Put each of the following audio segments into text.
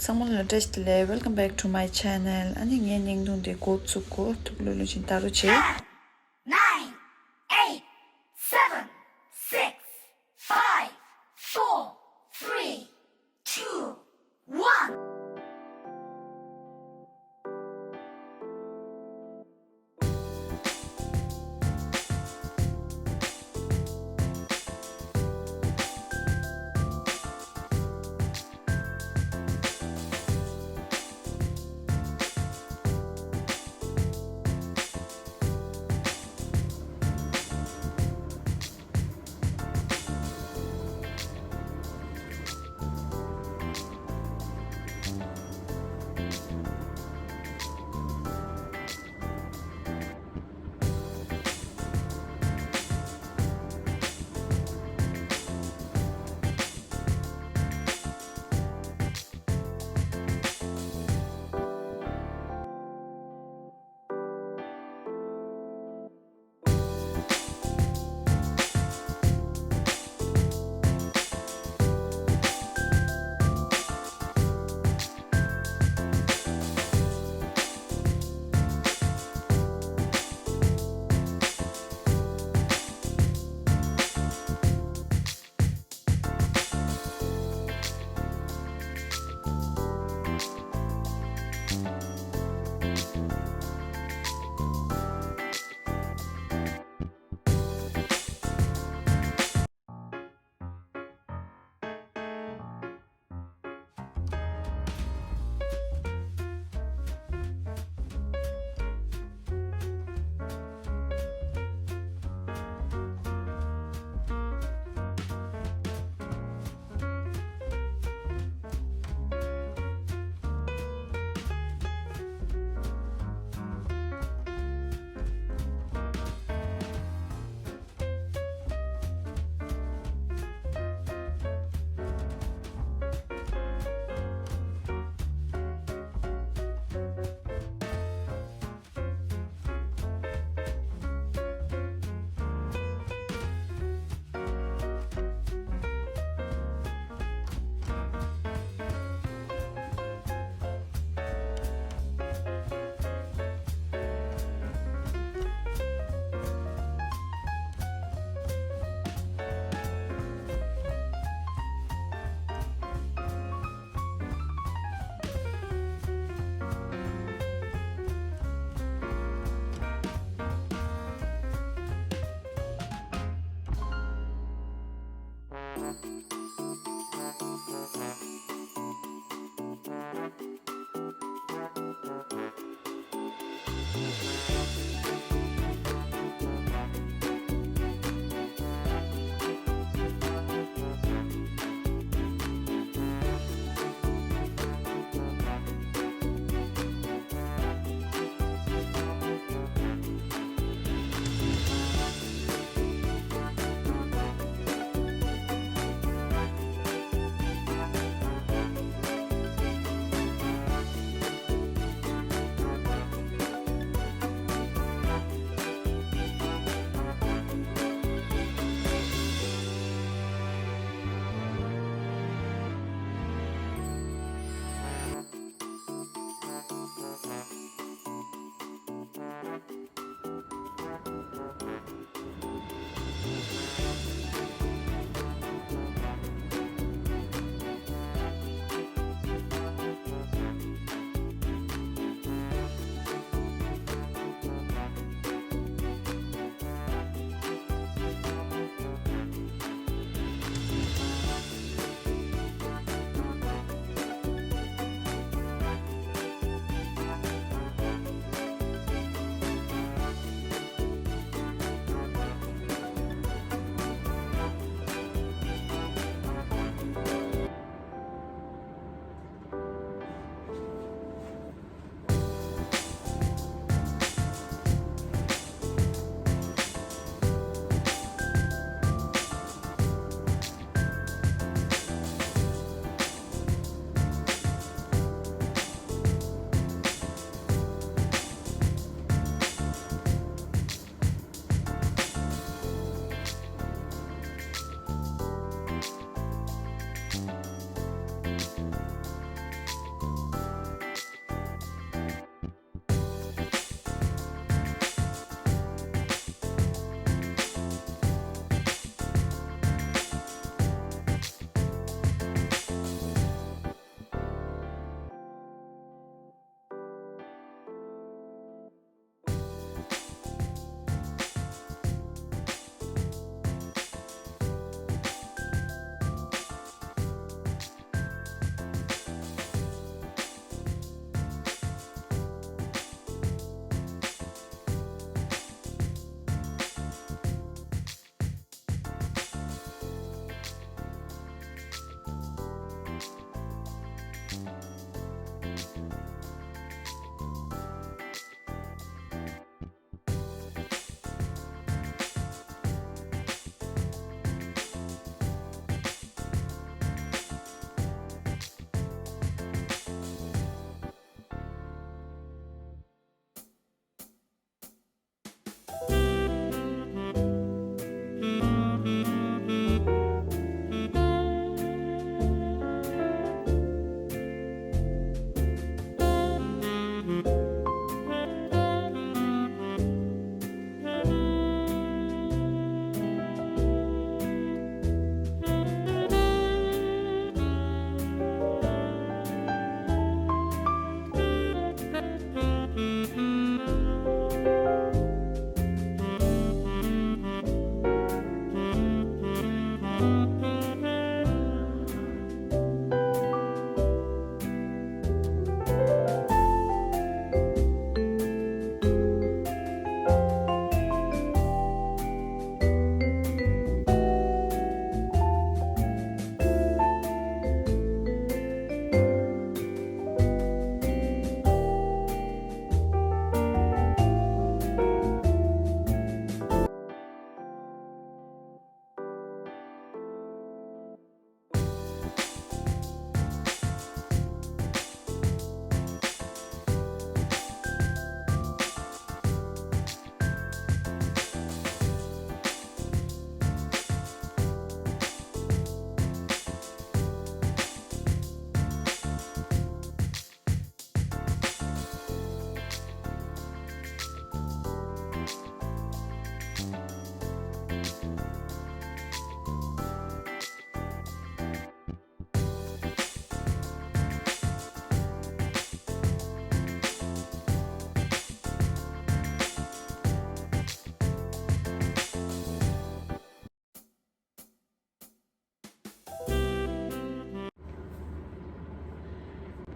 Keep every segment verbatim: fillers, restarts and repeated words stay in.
ཚང་མ་ལ་བཀྲ་ཤིས་བདེ་ལེགས། Welcome back to my channel. ཨ་ནི་ངའི་བརྙན་ཐུང་འདི་འགོ་བཙུགས་གོ། ཐུགས་ལྷོད་ལྷོད་བྱས་ལྟ་རོགས་བྱེད། Nine, eight, seven, six, five, four, three, two, one.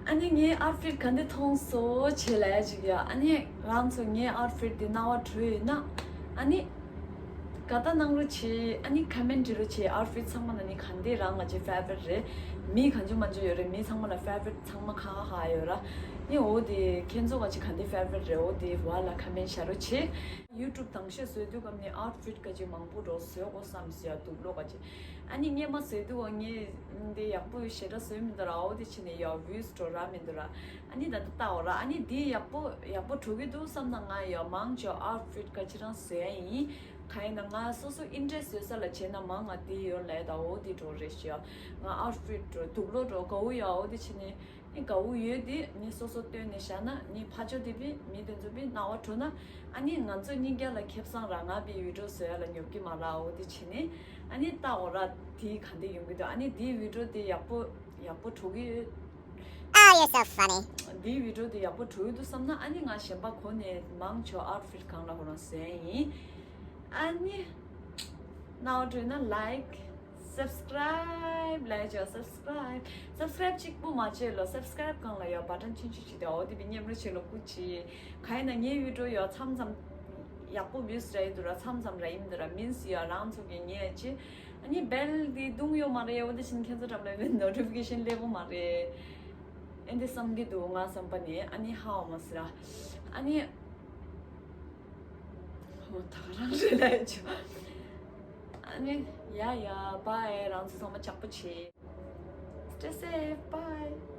ཨ་ནི་ངའི་ཨའུཊ་ཕིཊ་ག་འདྲ་མཐོང་སོང་བྱས་ལབ་ཡ་ཅིག་ཡ། ཨ་ནི་རང་ཚོ་ངའི་ཨའུཊ་ཕིཊ་འདི་རྣ་བར་འགྲོ་ཡོད་ན། ཨ་ནི་དགའ་རྟགས་གནང་རོགས་བྱེད། ཨ་ནི་ཀོ་མེན་ཊི་བྲིས་རོགས་བྱེད། ཨའུཊ་ཕིཊ་ཚང་མ་ལ་ནི་ག་འདྲ་རང་ང་ཅི་ཕེ་ཝ་རིཊ་རེད། མི་གང་བྱུང་མང་བྱུང་ཡོད་རེད། མི་ཚང་མ་ལ་ཕེ་ཝ་རིཊ་ཚང་མ་ཁག་ཁག་ཁག་ཡོད་ར། ནི་འོ་དེ་ཁྱེད་ཚོ་ང་ཅི་ག་འདྲ་ཕེ་ཝ་རིཊ་རེད། འོ་དེ་བར་ལ་ཀོ་མེན་ཊི་བྱ་རོགས་བྱེད། ཡུ་ཊུབ་དང་ཤོས་བཟོས་དུས་སྐབས་ནས་ཨའུཊ་ཕིཊ་ག་ཅིག་མང་པོ་འགྲོ་བཟོས་དགོས་བསམ་ཟེར་ཡ་དུག་སློག་ག་ཅིག་ཨ་ནི་སྔོན་མ་བཟོས་དུས་ངས་འདི་ཡག་པོ་ཞེ་དྲག་བཟོས་མི་འདུག་ར། འོ་དེ་ཕྱིན་ནས་ཡ་བིའུ་སི་འགྲོ་ར་མི་འདུག་ར། ཨ་ནི་ད་ལྟ་ལྟ་འོ་ར། ཨ་ནི་འདི་ཡག་པོ་ཡག་པོ་འགྲོ་གི་འདུག་བསམ་ན་ང་ཡ་མང་ཆེ་ཨའུཊ་ཕིཊ་ག་ཅིག་རང་བཟོ་ཡ་ཡིན། གང་ཡིན་ན་ང་སོ་སོ་ཨིན་ཊི་རེ་སི་ཊི་ཡོད་ས་ལ་བྱས་ན་མང་ང་འདི་ཡོད་ལས་ད་འོ་དེ་འགྲོ་རེད་ཤི་ཡ། ང་ཨའུཊ་ཕིཊ་འགྲོ་དུག་སློག་འགྲོ་དགའ་བོ་ཡ། འོ་དེ་ཕྱིན་ནས། ནི་དགའ་བོ་ཡོད་དེ་ནི་སོ་སོ་བཏོན་ནས་བཞག་ན་ནི་ཕ་ཆོ་དེ་བི་མི་དེ་ཚོ་བི་རྣ་བ་འགྲོ་ན། ཨ་ནི་ང་ཚོ་གཉིས་ཀ་ལ་ཁེ་བཟང་ར། ང་བི་བི་ཌིའོ་བཟོ་ཡ་ལ་ཉོབ་ཀྱི་མ་ར། འོ་དེ་བྱས་ནི་ཨ་ནི་ལྟ་འོ་ར། དེ་ག་འདྲ་ཡོང་གི་འདུག་ཨ་ནི་དེའི་བི་ཌིའོ་དེ་ཡག་པོ་ཡག་པོ་འགྲོ་གི་ཡོད། Oh, you're so funny. དེའི་བི་ཌིའོ་དེ་ཡག་པོ་འགྲོ་གི་འདུག་བསམ་ན་ཨ་ནི་ང་གཞན་པ་གོ་ནས་མང་ཆེ་ཨའུཊ་ཕིཊ་གང་ལ་ཧོ་རང་བཟོ་ཡ་ཡིན། ཨ་ནི། རྣ་བ་འགྲོ་ན་ལའིཀ། སབ་སི་ཀ་རའིབ་ལབ་ཡ་ཅིག་སབ་སི་ཀ་རའིབ། སབ་སི་ཀ་རའིབ་གཅིག་པུ་མ་བྱེད་ལོ། སབ་སི་ཀ་རའིབ་སྒང་ལ་ཡ་བ་ཊན་ཆུང་ཆུང་ཅིག་དེ་འོ་དེ་བི་མཉམ་རུ་བྱེད་ལོ་སྐུ་མཁྱེན། གང་ཡིན་ན་ངའི་བི་ཌིའོ་ཡ་མཚམས་མཚམས་ཡག་པོ་བིའུ་སི་རག་གི་འདུག་ར། མཚམས་མཚམས་རག་གི་མི་འདུག་ར། མིན་སི་ཡ་རང་ཚོ་གི་ངས་ཅི་ཨ་ནི་བེལ་འདི་བརྡུང་ཡོད་མ་རེད། འོ་དེ་བཞིན་ཁྱེད་ཚོ་འགྲམ་ལ་བི་ནོ་ཊི་ཕི་ཀེ་ཤན་སླེབས་ཡོད་མ་རེད། ཨེ་འདི་བསམ་གི་འདུག་ང་བསམ་པ་ནི་ཨ་ནི་ཧ་འོ་མ་སི་ར། ཨ་ནི། ཨོ་ད་ག་རང་རེད་ལབ་ཡ་ཅིག་ཨ་ནི་ཡ་ཡ་བྷའི། རང་ཚོ་ཚང་མ་ཇག་པོ་བྱེད། Stay safe. Bye.